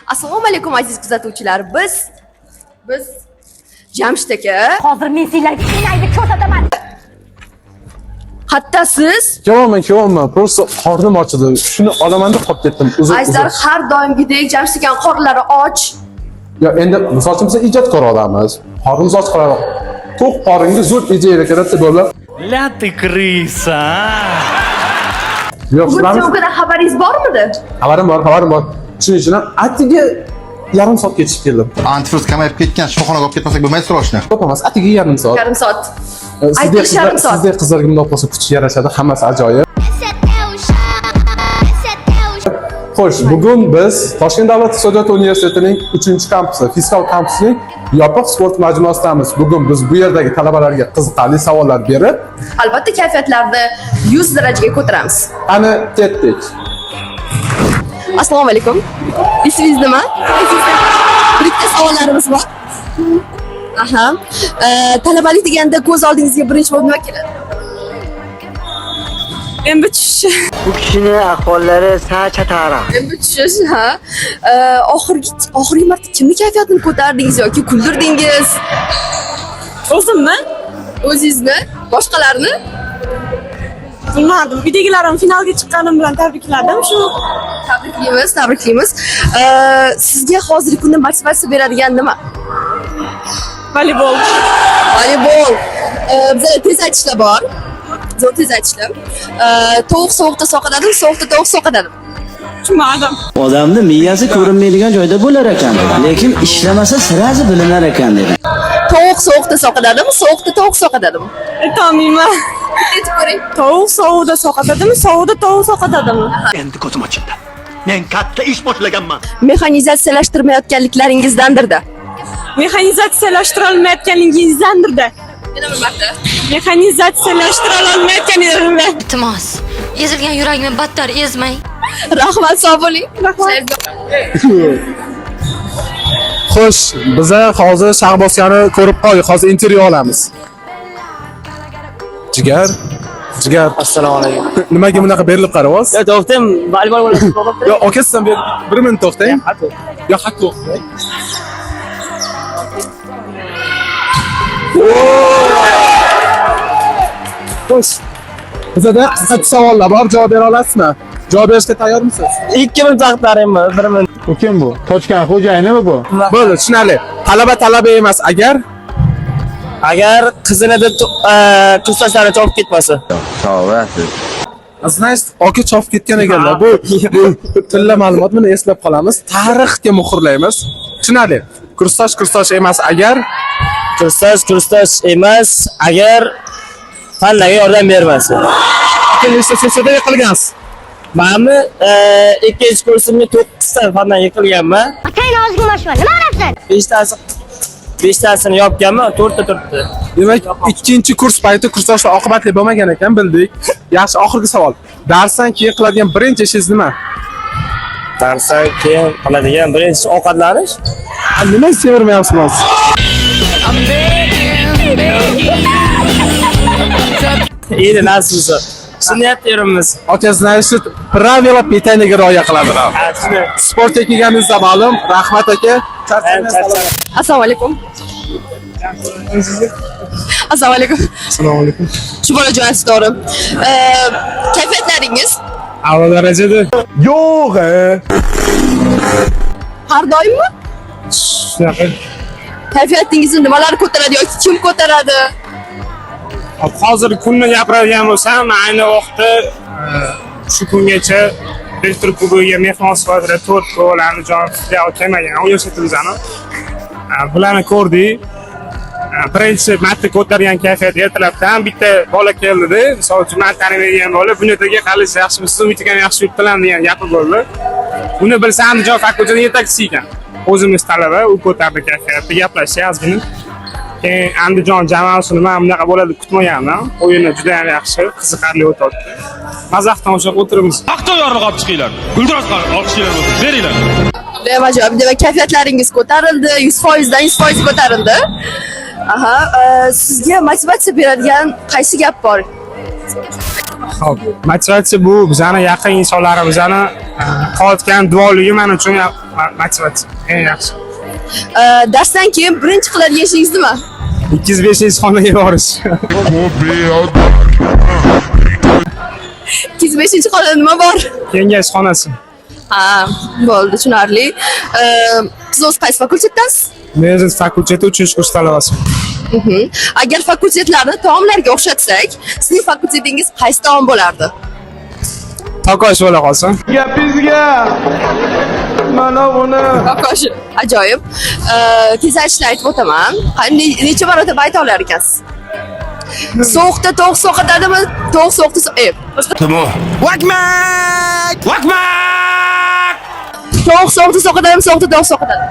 Assalomu alaykum, aziz kuzatuvchilar. Biz Jamshid aka, Hozir men sizlarga enangni ko'rsataman. Hatto siz Kelyapman, kelyapman. Просто qornim ochdi. Shuni olaman deb qolib ketdim. Uzr, azizlar, uzr. har doimgidek Jamshid akani qornlari och. Yo, endi misol uchun biz ijodkor odammiz. Qornimiz och qoladi. To'q qoringa zo'r ideya keladi, bo'ldi. Ля ты крыса, а! Yo'q, Bu sizlarni съёмка dan xabaringiz bormidi? Xabarim bor, xabarim bor. Shuning uchun ham atigi yarim soat kechikib keldim. Antifriz kamayib ketgan, shifoxonaga olib ketmasak bo'lmaydi срочно. Ko'p emas, atigi yarim soat. Yarim soat. Sizdek Aytilishi yarim qizlar, soat. sizdek qizlarga bundoq bo'lsa kuch yarashadi, hammasi ajoyib. Xo'sh, bugun biz Toshkent davlat iqtisodiyot universitetining 3-kampusi, fiskal kampusining yopiq sport majmuasidamiz. Bugun biz bu yerdagi talabalarga qiziqarli savollar berib, Albatta, kayfiyatlarni 100 darajaga ko'taramiz. Qani, ketdik. Assalomu alaykum. Ismingiz nima? Bir ikkita savollarimiz bor. Aha. Talabalik deganda ko'z oldingizga birinchi bo'lib nima keladi? Endi tushishi. Bu kishini ahvollari sachatara. Endi tushish, ha. Oxirgi marta kimni kayfiyatini ko'tardingiz yoki kuldirdingiz? O'zimmi? O'zingizni, boshqalarni? Bilmadim. Uydagilarim finalga chiqqanim bilan tabrikladim. Shu. Tabriklaymiz, tabriklaymiz. Sizga hozirgi kunda motivatsiya beradigan nima? Voleybol. Voleybol. Bizada tez aytishlar bor. Zo'r tez aytishlar. Tovuq sovuqda sovqotadimi, sovuqda tovuq sovqotadimi? Tushunmadim. Odamni miyasi ko'rinmaydigan joyda bo'lar ekan, lekin ishlamasa сразу bilinar ekan, dedi. Tovuq sovuqda sovqotadimi, sovuqda tovuq sovqotadimi? Aytolmayman. Aytib ko'ring. Tovuq sovuqda sovqotadimi, sovuqda tovuq sovqotadimi? Endi ko'zim ochildi. Men katta ish boshlaganman. Mexanizatsiyalashtirmayotganliklaringizdandir-da. Mexanizatsiyalashtirolmayotganligingizdandir-da. Yana bir marta. Mexanizatsiyalashtirolmayotganligingizdandir. Iltimos, ezilgan yuragimni battar ezmang. Rahmat, sog' bo'ling. Rahmat. Xo'sh, biza hozir Shahbozkani ko'rib qoldik. Hozir intervyu olamiz. Jigar, jigar. Assalomu alaykum. Nimaga bunaqa berilib qarayapsiz? Yo, to'xtang, voleybol. Yo, aka, sizdan bir minut to'xtang. Yo, haq to'xtang. Xo'sh. Bizada qisqa savollar bor, javob bera olasizmi? Javob berishga tayyormisiz? 2 minut vaqt beringmi? 1 minut. Bu kim bu? Tochkan xo'jayinimi bu? Bo'ldi, tushunarli. Talaba talaba emas, agar Agar qizini deb kursdoshlarini chopib ketmasa. Значит, aka chopib ketgan ekanlar. Bu tilla ma'lumot, buni eslab qolamiz. Tarixga muhrlaymiz. Tushunarli. Kursdosh kursdosh emas, agar Kursdosh kursdosh emas, agar fanlarga yordam bermasa. Aka, nechta sessiyada yiqilgansiz? Manmi ikkinchi kursimga 9 ta fandan yiqilganman. Otangni og'ziga moshma, nima qilyapsan? Beshtasini yopganman, to'rtta turibdi. Demak, ikkinchi kurs payti kursdoshlar oqibatli bo'lmagan ekan, bildik. Yaxshi, oxirgi savol. Darsdan keyin qiladigan birinchi ishingiz nima? Darsdan keyin qiladigan birinchi ovqatlanish. A, nima sevirmayapsiz hozir? Endi nasib bo'lsa. Tushunayapti erimiz. Aka, значит, правила питания ga rioya qiladilar. Ha, tushunib. Sportga kelganingizda ma'lum. Rahmat, aka. Assalomu alaykum. Assalomu alaykum. Assalomu alaykum. Shu bola jo'natib to'g'ri. Kayfiyatlaringiz A'lo darajada. Yo'q, e. har doimmi? Shunaqa. Kayfiyatingizni nimalar ko'taradi yoki kim ko'taradi? Hozir kunni gapiradigan bo'lsam, ayni vaqtda shu kungacha rektor kubogiga mehmon sifatida to'rt gol Andijon filial kelmagan universitetimizni. Bularni ko'rdik. Birinchi marta ko'targan kayfiyat ertalabdan bitta bola keldida, misol uchun man tanimaydigan bola, "Bunyod aka, qalisiz, yaxshimisiz, Umid akam yaxshi yuribdilar" degan gapi bo'ldi. Uni bilsa, Andijon fakultetining yetakchisi ekan. O'zimiz talaba, u ko'tardi kayfiyatni, gaplashdik ozgina. Keyin Andijon jamoasini man bunaqa bo'ladi deb kutmagandim. O'yini juda ham yaxshi, qiziqarli o'tyapti. Mazax tomosha qilib o'tiribmiz. Maqtov yorlig'i olib chiqinglar. Guldiroz olqishinglar bo'lsin. Beringlar. Demak, ajoyib. Demak, kayfiyatlaringiz ko'tarildi, 100% dan 100% ko'tarildi. Aha, sizga motivatsiya beradigan qaysi gap bor? Xo'p, motivatsiya bu bizani yaqin insonlarimizni qilayotgan duoligi man uchun. Matematik eng yaxshi. Darsdan keyin birinchi qiladigan ishingiz nima? 205 xonaga borish. 205 xonada nima bor? Kengash xonasi. Ha, bo'ldi, tushunarli. Siz o'zi qaysi fakultetdasiz? Menejment fakulteti 3-kurs talabasi. Agar fakultetlarni taomlarga o'xshatsak, sizning fakultetingiz qaysi taom bo'lardi? Takosh bo'la qolsin. Gapingizga mana buni. Takosh, ajoyib. Tez aytishni aytib o'taman. Necha marotaba ayta olar ekansiz? Sovuqda tovuq sovqotadimi? Tovuq sovuqda Vakmak! Vakmak! Tovuq sovuqda sovqotadimi? Sovuqda tovuq sovqotadimi?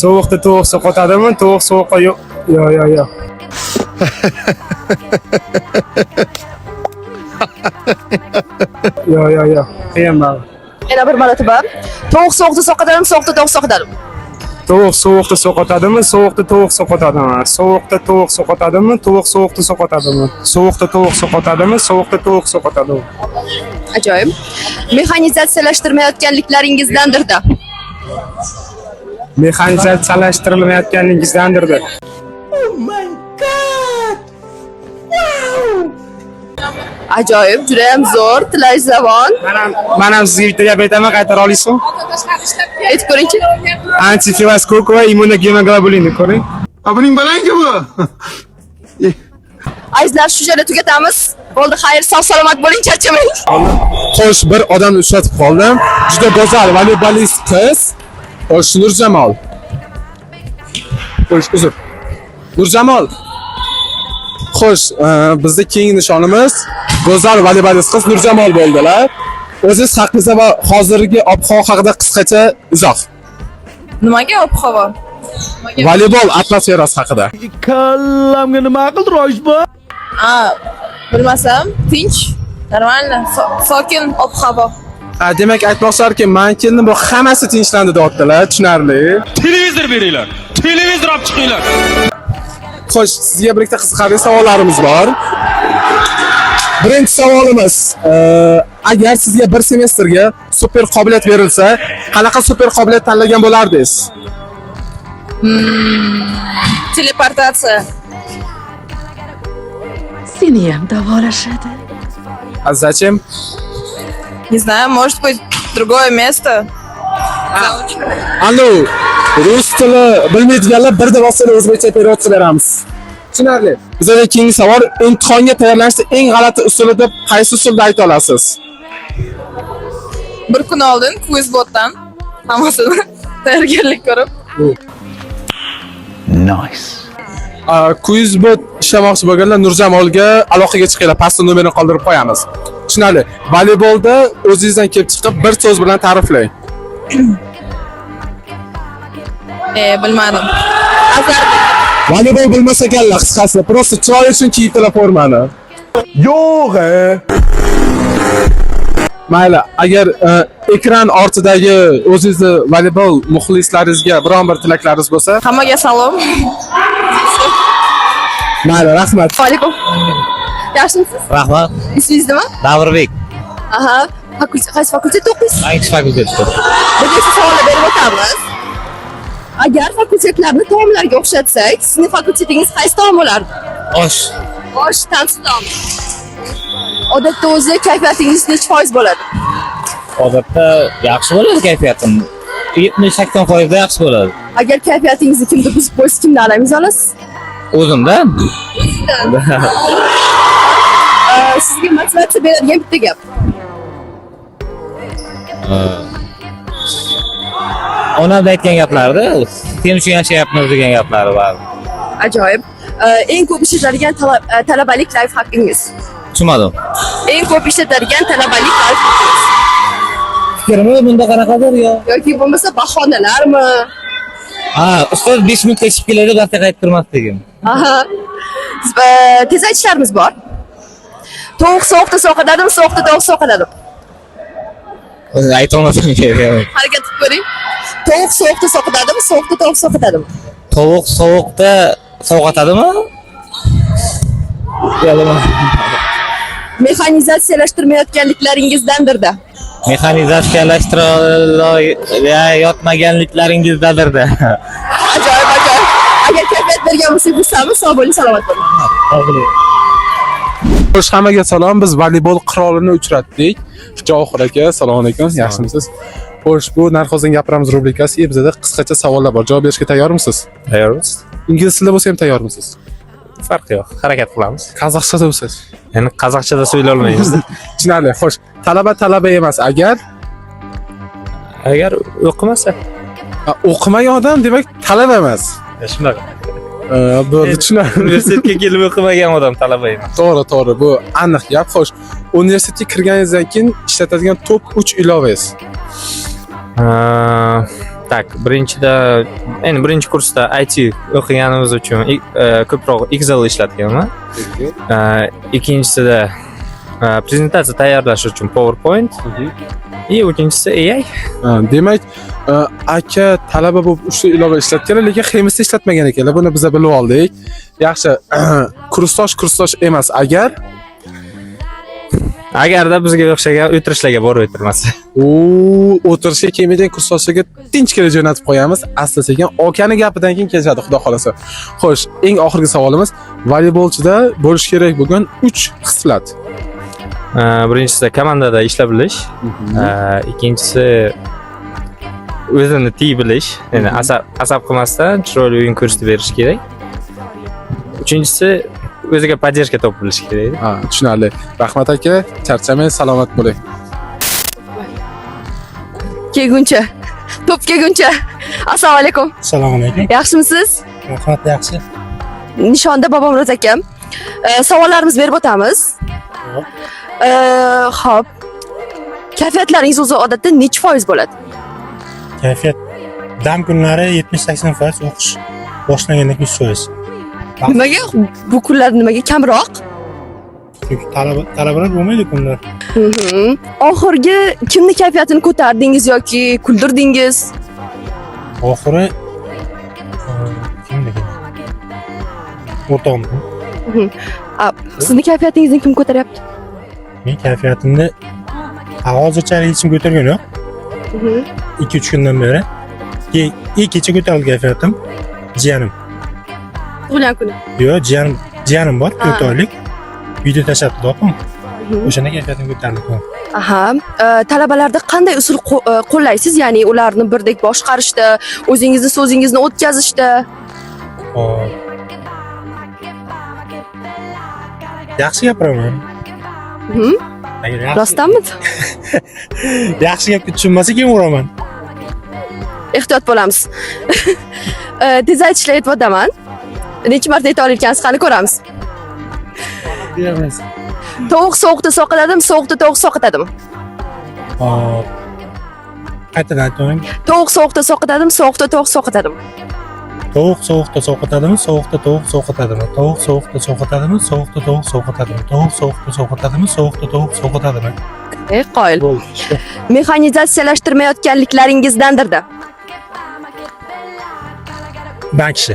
Sovuqda tovuq sovqotadimi? Tovuq sovuqqa yo'q. Yo'q, yo'q, yo'q. Yo'q, yo'q, yo'q. Qiyin baribir. Yana bir marotaba. Tovuq sovuqda sovqotadimi? Sovuqda tovuq sovqotadimi? Tovuq sovuqda sovqotadimi? Sovuqda tovuq sovqotadimi? Sovuqda tovuq sovqotadimi? Tovuq sovuqda sovqotadimi? Sovuqda tovuq sovqotadimi? Sovuqda tovuq sovqotadimi? Ajoyib. Mexanizatsiyalashtirmayotganliklaringizdandir-da. Mexanizatsiyalashtirilmayotganligingizdandir-da. Ajoyib, juda ham zo'r, tilash zavon. Men ham sizga bitta gap aytaman, qaytara olasizmi? Aytib ko'ringchi. Antifivas va immunogemoglobulin ko'ring. Ha, buning balangi bu. Azizlar, shu yerda tugatamiz. Bo'ldi, xayr, sog' salomat bo'ling, charchamang. Xo'sh, bir odamni uchratib qoldim. Juda go'zal voleybolist qiz. Xo'sh, Nurjamol. Xo'sh, uzr. Nurjamol. Xo'sh, bizda keyingi nishonimiz go'zal voleybolist qiz Nurjamol bo'ldilar. O'zingiz haqingizda va hozirgi ob-havo haqida qisqacha izoh. Nimaga ob-havo? Voleybol atmosferasi haqida. Kallamga nima qildi Rojba? A, bilmasam, tinch, нормально, sokin ob-havo. Ha, demak aytmoqchilarki, man keldim, bu hammasi tinchlandi deyaptilar, tushunarli. Televizor beringlar. Televizor olib chiqinglar. Xo'sh, sizga bir ikkita qiziqarli savollarimiz bor. Birinchi savolimiz, agar sizga bir semestrga super qobiliyat berilsa, qanaqa super qobiliyat tanlagan bo'lardingiz? Teleportatsiya. Seni ham davolashadi. А зачем? Не знаю, может быть, другое место. Anu, rus tili bilmaydiganlar bir bosib o'zbekcha перевод qilib beramiz. Tushunarli. Bizga keyingi savol, imtihonga tayyorlanishda eng g'alati usuli deb qaysi usulni ayta olasiz? Bir kun oldin quizbotdan hammasini tayyorgarlik ko'rib. Quizbot ishlamoqchi bo'lganlar Nurjamolga aloqaga chiqinglar, pastda nomerini qoldirib qo'yamiz. Tushunarli. Voleybolda o'zingizdan kelib chiqib bir so'z bilan ta'riflang. Bilmadim. Voleybol bilmas ekanlar qisqasi, просто chiroy uchun kiyibdilar formani. Yo'q. Mayli, agar ekran ortidagi o'zingizni voleybol muxlislaringizga biron bir tilaklaringiz bo'lsa, Hammaga salom. Mayli, rahmat. Alaykum. Yaxshimisiz? Rahmat. Ismingiz nima? Davrbek. Aha, fakultet, qaysi fakultetda o'qiysiz? Bank fakultetida. Bir nechta savollar berib o'tamiz. Agar fakultetlarni taomlarga o'xshatsak, sizning fakultetingiz qaysi taom bo'lardi? Osh. Osh, tansiz taom. Odatda o'zi kayfiyatingiz nechi foiz bo'ladi? Odatda yaxshi bo'ladi kayfiyatim. 70-80% yaxshi bo'ladi. Agar kayfiyatingizni kimdir buzib qo'ysa, kimdan alamingiz olasiz? O'zimdan. Sizga motivatsiya beradigan bitta gap. Onamda aytgan gaplarida, sen uchun yashayapmiz degan gaplari bor. Ajoyib. Eng ko'p ishlatadigan talabalik life hackingiz. Tushunmadim. Eng ko'p ishlatadigan talabalik life hackingiz. Fikrimi bunda qanaqadir yo? Yoki bo'lmasa bahonalarmi? Ha, ustoz 5 minutga ichib keladi, darsa qaytib turmasligim. Aha. Tez aytishlarimiz bor. Tovuq sovuqda sovqotadimi, sovuqda tovuq sovqotadimi? O'zi aytolmasam kerak. Harakat qilib ko'ring. Tovuq sovuqda sovqotadimi, sovuqda tovuq sovqotadimi? Tovuq sovuqda sovqotadimi? Mexanizatsiyalashtirmayotganliklaringizdandir-da. Mexanizatsiyalashtirilayotmaganliklaringizdadir-da. Ajoyib, ajoyib. Agar kayfiyat bergan bo'lsak, xursandmiz. Sog' bo'ling, salomat bo'ling. Xo'sh, hammaga salom. Biz voleybol qirolini uchratdik. Javohir aka, assalomu alaykum. Yaxshimisiz? Xo'sh, bu "Narxozdan gapiramiz" rubrikasi. Bizda qisqacha savollar bor. Javob berishga tayyormisiz? Tayyormiz. Ingliz tilida bo'lsa ham tayyormisiz? Farqi yo'q. Harakat qilamiz. Qozoqchada bo'lsa? Endi qozoqchada so'ylay olmaymiz. Tushunarli. Xo'sh, talaba talaba emas agar Agar o'qimasa, Ha, o'qimagan odam demak talaba emas. Shunaqa. Bo'ldi, tushunarli. Universitetga kelib o'qimagan odam talaba emas. To'g'ri, bu aniq gap. Xo'sh, universitetga kirganingizdan keyin ishlatadigan top 3 ilovangiz. Так, birinchida, endi birinchi kursda IT o'qiganimiz uchun ko'proq Excel ishlatganman. Ikkinchisida prezentatsiya tayyorlash uchun PowerPoint. И uchinchisi AI. Ha, demak, aka talaba bo'lib uchta ilova ishlatganlar, lekin Hemisda ishlatmagan ekanlar. Buni biza bilib oldik. Yaxshi, kursdosh kursdosh emas agar Agarda bizga o'xshagan o'tirishlarga borib o'tirmasa. U o'tirishga kelmaydigan kursdoshlarga tinchgina jo'natib qo'yamiz. Asta sekin okani gapidan keyin kelishadi, xudo xolasa. Xo'sh, eng oxirgi savolimiz: voleybolchida bo'lishi kerak bo'lgan 3 xislat. Birinchisi komandada ishlab bilish, ikkinchisi o'zini tiy bilish, ya'ni asab qilmasdan chiroyli o'yin ko'rsatib berish kerak. Uchinchisi o'ziga поддержка topib bilish kerak. Ha, tushunarli. Rahmat aka, charchamang, salomat bo'ling. Kelguncha, to'p kelguncha. Assalomu alaykum. Assalomu alaykum. Yaxshimisiz? Rahmat, yaxshi. Nishonda Bobomurod akam. Savollarimizni berib o'tamiz. Xo'p. Kayfiyatlaringiz o'zi odatda nechi foiz bo'ladi? Kayfiyat dam kunlari 70-80%, o'qish boshlangandan keyin 100%. Nimaga bu kunlar, nimaga kamroq? Chunki talabalar bo'lmaydi kunlar. Oxirgi kimni kayfiyatini ko'tardingiz yoki kuldirdingiz? Oxiri kim degan? O'rtog'im. A, sizni kayfiyatingizni kim ko'taryapti? Men kayfiyatimni hozirchalik hech kim ko'targani yo'q. 2-3 kundan beri. Kecha ko'tarildi kayfiyatim. Jiyanim. Tug'ilgan kuni. Yo'q, jiyanim bor, 4 oylik. Uyda tashlabdi opam. O'shanda kayfiyatim ko'tarildi. Aha. Talabalarda qanday usul qo'llaysiz? Ya'ni ularni birdek boshqarishda, o'zingizni so'zingizni o'tkazishda. Hop. Yaxshi gapiraman. Agar yaxshi, Rostdanmi? yaxshi gapga tushunmasa keyin uraman. Ehtiyot bo'lamiz. Tez aytishlar aytyapman. Necha marta ayta olayotgansiz, qani ko'ramiz. Tovuq sovuqda sovqotadimi, sovuqda tovuq sovqotadimi? Hop. Qaytadan aytaman. Tovuq sovuqda sovqotadimi, sovuqda tovuq sovqotadimi? Tovuq sovuqda sovqotadimi, sovuqda tovuq sovqotadimi? Tovuq sovuqda sovqotadimi, sovuqda tovuq sovqotadimi? Tovuq sovuqda sovqotadimi, sovuqda tovuq sovqotadimi? Ey, qoyil. Bo'ldi. Mexanizatsiyalashtirmayotganliklaringizdandir-da. Bank ishi.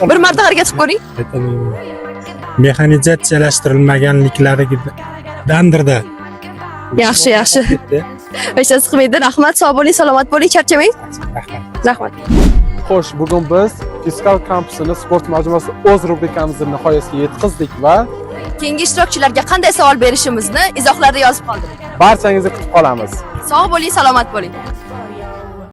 Bir marta harakat qilib ko'ring. Mexanizatsiyalashtirilmaganliklaridandir-da. Yaxshi, yaxshi. Hech narsa qilmaydi. Rahmat, sog' bo'ling, salomat bo'ling, charchamang. Rahmat. Rahmat. Xo'sh, bugun biz Fiskal kampusini sport majmuasi o'z rubrikamizni nihoyasiga yetkazdik va keyingi ishtirokchilarga qanday savol berishimizni izohlarda yozib qoldiring. Barchangizni kutib qolamiz. Sog' bo'ling, salomat bo'ling.